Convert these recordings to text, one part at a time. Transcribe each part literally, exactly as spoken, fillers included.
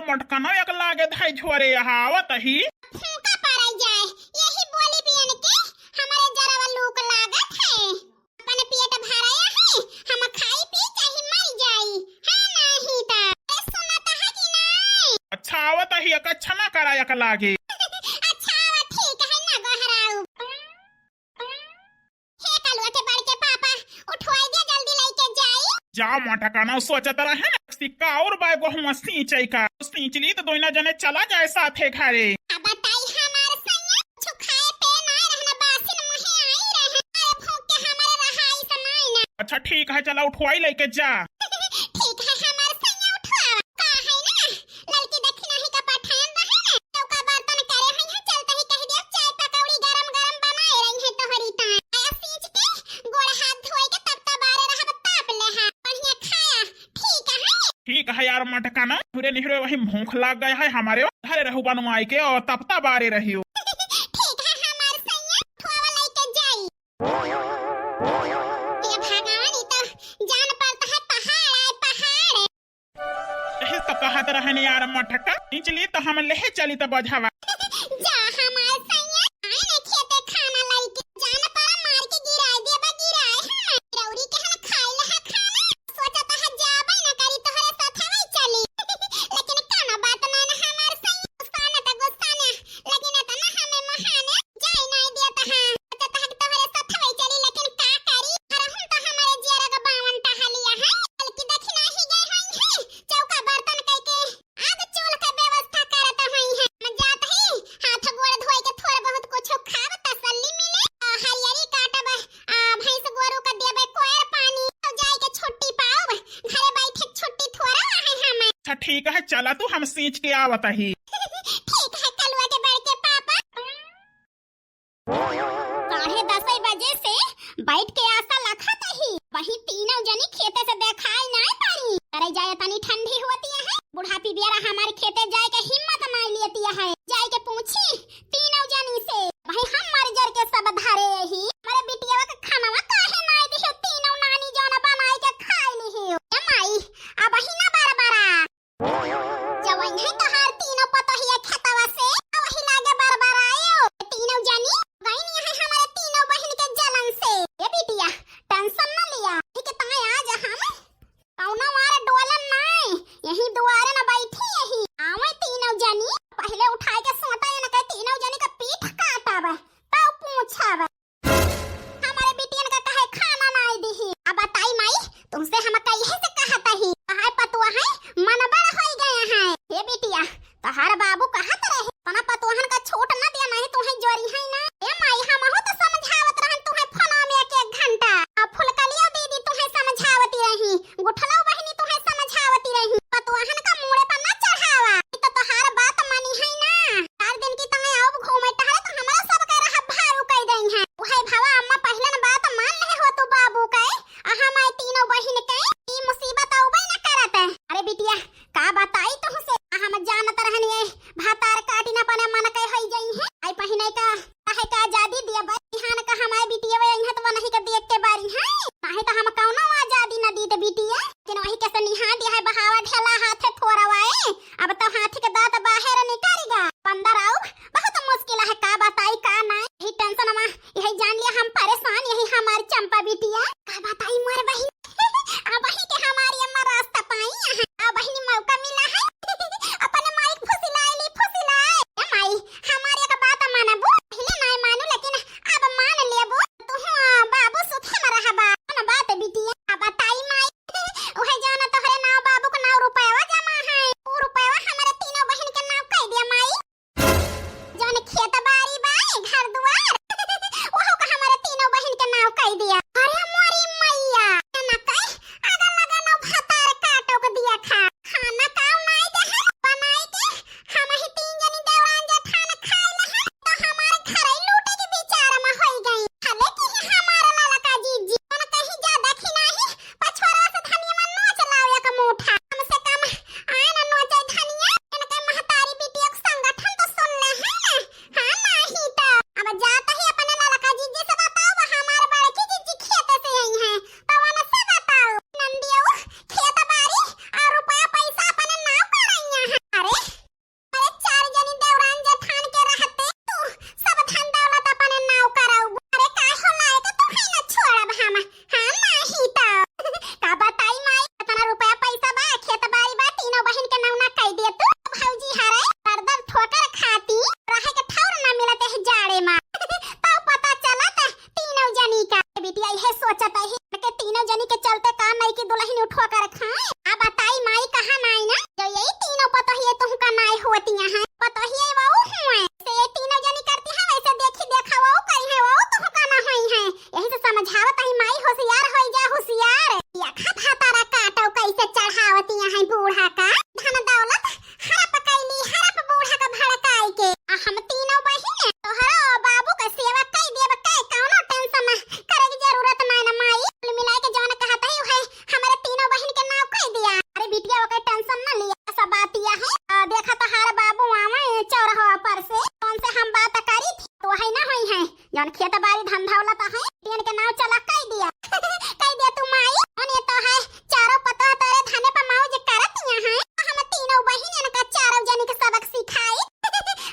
मटकनवा एक लागे धाई झोरे, यहाँ आवत ही। फूंका पड़ाई जाए, यही बोली बियन के हमरे जरवा लूक लागत है। अपन पेट भराया है, हम खाई पी चाहे मर जाई, है नहीं ता। ए, सुनत है कि नहीं? अच्छा, आवत ही, एक अच्छा ना करा, एक लागे। अच्छा, आवा, ठीक है ना, गोहराऊ। हे कलुआ के बड़के पापा, उठवाई दे, जल्दी लइके जाई। जा मटकनवा, सोचत रहे ना, सिक्का और बाय गोहुआ सींचे का, सींच ली तो दोइना जने चला जाए साथे घरे। अब बताई हमार सैया, कुछ खाए पे ना रहना, बासिन मुहे आई रहे, अरे भूख के हमारे रहाई से नहीं ना। अच्छा ठीक है, चला उठवाई लइके जा। ठीक है हमार सैया, उठवावा। का है ना, लड़की देखी नहीं का पठान रहे ना, चौका बर्तन करे हैं, यहाँ चलते ही कह दिया चाय पकौड़ी गरम गरम बनाए रही है तोहरी तान। आया सींच के, गोड़ हाथ धोए के तब तबारे रहब, ताप ले हा। बढ़िया खाया, ठीक है? ठीक है यार मटकनवा, निहुरे निहुरे वही भूख लाग गया है हमारे, घरे रहू बनवाई के और तब तबारे रहियो। ठीक है हमार सैया, उठवावा लइके जाई। हे भगवान, ई तो जान पड़ता है पहाड़ आए पहाड़। यही तो कहत रहन यार मटका, खींच ली तो हम लेहे चली तो बझावा। जा हमार सैया, आए ना खेते खाना लइके, जान पर मार के गिराए देबा, गिराए हम। रौरी के हन खाए लहा खाना, सोचत है जाबे ना करी तोहरे साथ वही चली। लेकिन कोनो बात ना ना हमार सैया, गुस्सा ना तो गुस्सा ना, लेकिन इतना हमें महाने जाए नहीं देता है। सोचत है तोहरे साथ वही चली, लेकिन का करी, हरहुन तो हमारे जियरा का बावन टहलिया है, बल्कि दक्षिणा ही गए होई है, चौका बर्तन कइके आग चूल्ह के व्यवस्था करत होई है। हम जात ही हाथ गोड़ धोए के थोड़ा बहुत कुछ खाब, तसल्ली मिले, आ, हरियरी काटब, आ, भैंस गोरू का देबे कोयर पानी, तो जाए के छुट्टी पाउब, घरे बैठे के छुट्टी थोड़ा है हमें। अच्छा ठीक है, चला तू, हम सींच के आवत ही। ठीक है कलुआ के बड़के पापा। साढ़े दसई बजे से बैठ के आशा लखत ही, वही तीनों जनी खेते से देखाई नाय पड़ी। करे जाए तनी ठंडी होती है, बुढ़ापी बेरा हमारे खेते जाए के हिम्मत नाय लेती है। जाए के पूछी तीनों जनी से, भाई हम मर जर के सब धरे ही, हमारे बिटिया के खानवा काहे नाय दिहो, तीनों नानी जौन बनाए के खाए लिहो। ए माई, अब ही ना बरबरा। जब अइहे तोहार तीनों पतोहिया खेतवा से, वही लागे बरबरायो। तीनों जनी गईन यहाँ हमारे तीनों बहिन के जलन से। ए बिटिया, tension न लिया, ठीक है, ताए आज हम कौनो वार डोलन नाय, यही दुआरे न बैठी यही। आवे तीनों जनी, पहले उठाए के सोटा इनके तीनों जनी का पीठ काटब, तब पूछब। हमारे बिटियन का काहे खाना नाय दिही? अब बताई माई, तुमसे हम कहिए से कहत ही, काहे पतुआ है, मन बड़ होई गए हैं। हे बिटिया, तोहार बाबू कहत रहे, तना पतुहन का छूट न दिया, नहीं तुहे जोरी है ना। ए माई, हमहू तो समझावत रहन तुहे फोनवा में एक एक घंटा। आ फुलकलिया दीदी तुहे समझावती रही, गुठलो बहिनी तुहे समझावती रही, पतुहन का मूड़े पर न चढ़ावा, ई तो तोहार बात मानी है ना। चार दिन की तंगे आउब घूमे टहले तो हमरा सब के रहा भारू कई दई है। उहे भवा अम्मा पहिलन बात मान ले हो तू बाबू के, आ हमार तीनों बहिन के ई मुसीबत आउबे न करत। अरे बिटिया, का बताई तुहसे, आ हम जानत रहनी है भातार काटी न अपने मन के होई गई है। आई पहिने का काहे का आजादी दिया बा, बिहान का हमारे बिटिया वे यहाँ तो वनही के देख के बारी है, काहे तो हम कौनो आजादी न दीत बिटिया, लेकिन वही के से निहा दिया है बहावा ढेला हाथे थोरवाए, अब तो हाथी के दांत बाहर निकल गा। बंदर आउ बहुत मुश्किल है, का बताई का नाय, यही tension मा यही जान लिया हम परेशान, यही हमार चंपा बिटिया, का बताई मोर बहिन। अब ही के हमारी अम्मा रास्ता पाई है, अब ही मौका मिला है अपन माई फुसिलाए ली, फुसिलाए। ए माई, हमारी एक बात मानबू, पहले नाय मानू लेकिन अब मान लेबू। तू बाबू सुथे में रहबा, कौन बात बिटिया? अब बताई माई, उहे जौन तोहरे नाव बाबू के नाव रुपयवा जमा है, उ रुपयवा हमारे तीनों बहिन के नाव कई दिया माई। जौन खेत बारी बा, घर दुआर, ओहो का हमारे तीनों बहिन के नाव कई दिया। अरे मोरी मैया, ना कई, आगा लगा ना भतार काटो के दिया खा। खाना काव नाई दे है, बनाई के हम ही तीन जनी देवरान जेठान खाए न है, तो हमारे घर ही लूटे के विचार में होई गई। हले की हमारा ललका जीजी, मन कहीं ज्यादा खिनाही, पछवाड़ा से धनिया में नोच लाओ एक मुठा। कम से कम आए ना नोचे धनिया, इनके महतारी बिटिया के संगठन तो सुन ले है ना। हाँ, नाही तो। अब पतिया है, पतोहिए वहू हुए। से ये तीनों जनी करती है, वैसे देखी देखा वहू करी है, वहू तो हुकाना होई है। यही से समझावत ही माई, होशियार होई जा, होशियार। देखा भातारा काटो कैसे चढ़ावतिया है बूढ़ा का। धन दौलत हड़प कैली, हड़प बूढ़ा का भड़काई के। आ हम तीनों बहिन तोहरो बाबू का सेवा कई देब, कई कौनो tension करे की जरूरत नाय ना माई। कुल मिलाए के जौन कहत ही उहे हमरे तीनों बहिन के नाव कई दिया। अरे बिटिया ओकर tension ना लिया, सब बातिया है। आ, देखा तोहार बाबू आवे चौरहवा पर से, कौन से हम बात करी थी, तो है ना होई है। जौन खेत बारी धंधा वाला तो है, बिटियन के नाव चला कई दिया। कई दिया तू माई, उन्हें तो है चारों पतोह तोरे धने पर मौज करतिया हैं। हम तीनों बहिन इनका चारों जनी के सबक सिखाई।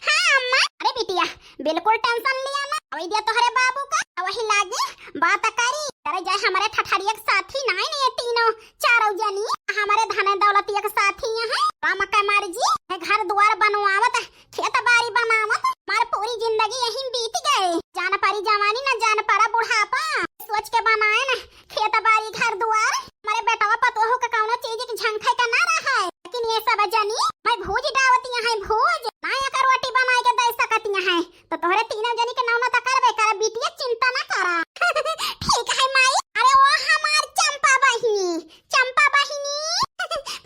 हाँ अम्मा। अरे बिटिया, बिल्कुल tension लिया ना। अवै दिया तोहरे बाबू का, अवही लागे बात करी। अरे जाए हमरे ठठरिया के साथी नाय ने ये तीनों चारों जनी, हमरे धने दौलतिया के साथी हैं। राम के मार जी, ये घर दुआर बनवावत, खेत बारी बनावत, हमार पूरी जिंदगी यहीं बीत गए। जान परी जवानी ना जान परा बुढ़ापा, सोच के बनाए ना खेत बारी घर दुआर। हमारे बेटवा पतोहू के कौनो चीज के झंखे का ना रहे, लेकिन ये सब जनी मैं भूज डावतिया हैं, भूज ना एकर रोटी बनाए के दे सकतिया हैं। तो तोहरे तीनों जनी के नौना तो करबे करे, बिटिया चिंता ना करा। ठीक है माई। अरे ओ हमार चंपा बहिनी, चंपा बहिनी।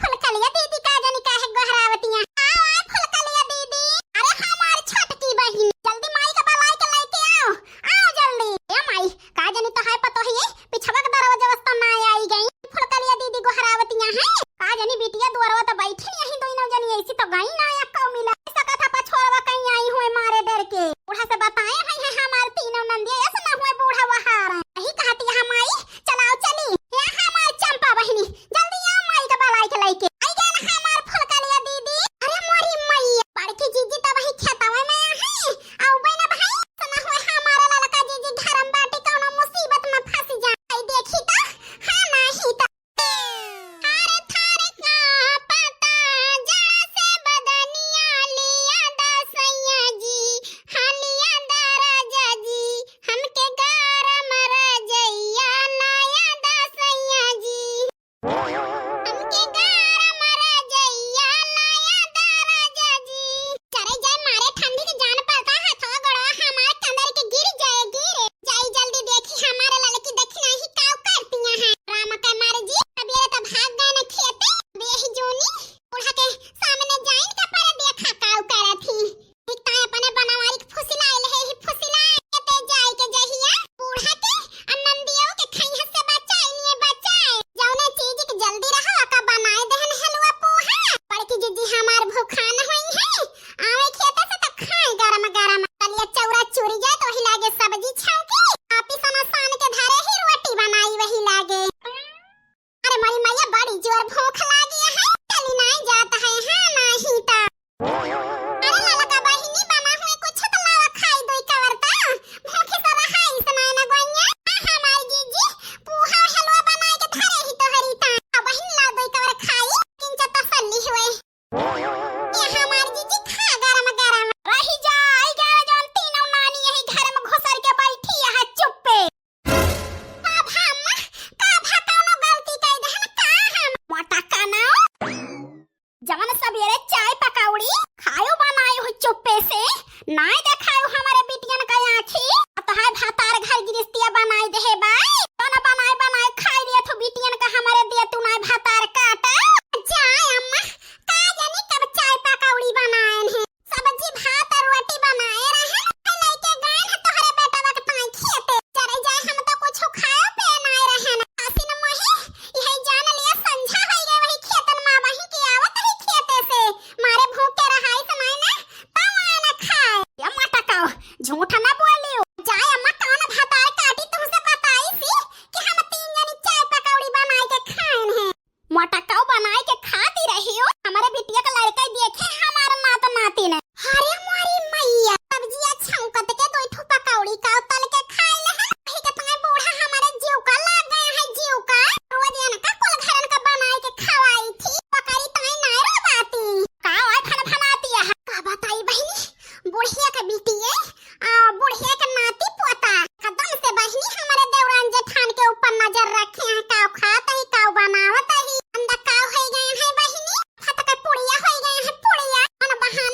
फुलकलिया दीदी का जनी काहे गोहरावतिया? आओ, आओ फुलकलिया दीदी। अरे हमार छोटकी बहिनी, जल्दी माई का बलाई के लेके आओ। आओ जल्दी। ए माई, का जनी तो है पतोहिए, पिछवा के दरवाजा वस्ता ना आई गई। फुलकलिया दीदी गोहरावतिया हैं। का जनी बिटिया दुआरवा तो बैठी यहीं, दोनों जनी ऐसी तो गई ना या कौ मिला। ऐसा कथा पछोरवा कहीं आई हुए मारे डर के। बूढ़ा से बताए हैं, हैं हमार तीनों नंदिया, ऐसा ना हुए बूढ़ा वहार। यही कहती है माई, चलाओ चली। या हमार चंपा बहिनी, जल्दी आओ माई का बलाई के लेके। आई गया ना हमार फुलकलिया दीदी। अरे मोरी मैया, बड़की जीजी तो वही खेतवे में है। आओ बहना भाई, ऐसा ना हुए हमारा ललका जीजी घर में बाटी कौनो मुसीबत में फंस जाए। आई देखी तो, हाँ ना ही तो। थर थर कांपता जड़ से बदनिया, लिया दा सैया जी, हाँ लिया दा राजा जी, हमके गरम रजइया लाया दा सैया जी, हमके गरम रजइया लाया दा राजा जी। चरे जाए मारे ठंडी के जान पड़ता, हथवा गोड़वा हमार कंदर के गिर जाए, गिर जाई। जल्दी देखी हमारे ललकी दखिना ही काव करतिया हैं। राम के मारे जी, सबेरे तो भाग गए न खेते, अब यही जोनी बूढ़ा के सामने जाइन का पर देखा काव करत ही। एक ताए अपने बनवारी के फुसिलाइल है, ही फुसिलाए के ते जाए के जहिया बूढ़ा के आ नंदियो के खैहा से बचाई निये बचाए। जौने चीज के जल्दी रहो, का बनाए देहन हलवा पोहा। बड़की जीजी हमार भूखान होई है, आवे खेते से तो खाए गरम गरम। कलिया चौरा चुरी जाए तो वही लागे सब्जी छौंकी, आपी सना सान के धरे ही रोटी बनाई वही लागे। अरे मोरी मैया, बड़ी जोर भूख लागी है, चली नाई जात है, हाँ नाही ता। अरे ललका बहिनी, बना हुए कुछ तो लावा खाई दोई कवर ता, भूखे से रहाई से नाई ना गोइया। आ हमार जीजी, पोहा हलवा बनाए के धरे ही तोहरी ता। आ बहिन ला दोई कवर खाई, किंचा तसल्ली हुए। ये हमार जीजी खा गरम गरम। रही जा, आई गया जौन तीनों नानी यही घर में घुसर के बैठी है चुप्पे। का भा अम्मा, का भा कौनो गलती कई देहन का हम? मोटा काना। जवन सबेरे चाय पकौड़ी खायो बनायो हो चुप्पे से, नाय देखायो हमारे बिटियन का आँखी। तोहार भातार घर गिरस्तिया बनाई देहे बाई। कौन बनाए बनाए खाई लिया तू बिटियन का हमारे दे तू नाय भातार काटा। जाए अम्मा, का जानी कब चाय पकौड़ी बनाएन है। सब्जी भात और रोटी बनाए रहन, है लइके गएन है तोहरे बेटवा के ताई खेते। चरे जाए हम तो कुछ खाए पिए नाय रहन। आसिन मोहे, यही जान लिया संझा होई गए, वही खेतन मा वही के आवत है खेते से। मारे भूख के रहाई से नाय ना, तब आए ना खाए। या मटकाओ, झूठ ना बोलियो। जाए अम्मा कौन भातार काटी तुमसे बताई सी कि हम तीन जनी चाय पकौड़ी बनाए के खाएन है। मोटकाऊ बनाए के खाती रही हो, हमारे बिटिया का लड़का ही देखे हमार नात नातिन। अरे मोरी मैया, सब्जिया छौंकत के दो ठो पकौड़ी का तल के खाए ले है। कहीं के तुम्हें बूढ़ा हमारे जीव का लाग गया है, जीव का। रोज इनका कुल घरन का बनाए के खवाई थी, बकरी तुम्हें नाय रोवाती। का ओए फन फनाती है? का बताई बहिनी, बुढ़िया के बिटिये आ, बुढ़िया के नाती पोता। कदम से बहिनी हमारे देवरान जेठान के ऊपर नजर रखे हैं, काव खात ही, काव बनावत ही, अंदा काव होई गए हैं बहिनी, फटक पुड़िया होई गए हैं, पुड़िया। मन बहान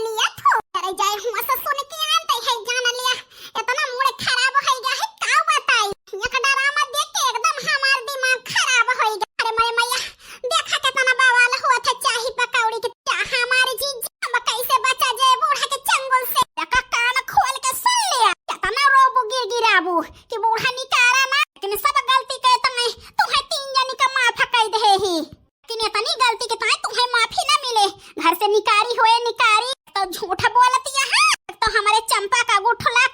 लिया थो। अरे जाए हुआ से सुन के आन तै है जान लिया। इतना मूड खराब होइ गया है, का बताई। एक ड्रामा देख के एकदम हमार दिमाग खराब होइ गया। अरे मोरे मैया, देखा कितना बवाल हुआ था चाही पकौड़ी के। क्या हमारे जीजा, अब कैसे बचा जाए बूढ़ा के चंगुल से। एका कान खोल के सुन लिया, कितना रोबू गिर गिराबू कि बूढ़ा निकारा ना, लेकिन सब गलती के तंगै तुम्हें तीन जनी का माफ कइ दे ही। लेकिन इतनी गलती के ताई तुम्हें माफी ना मिले। घर से निकारी होए निकारी, तो झूठ बोलती है। तो हमारे चंपा का गुठला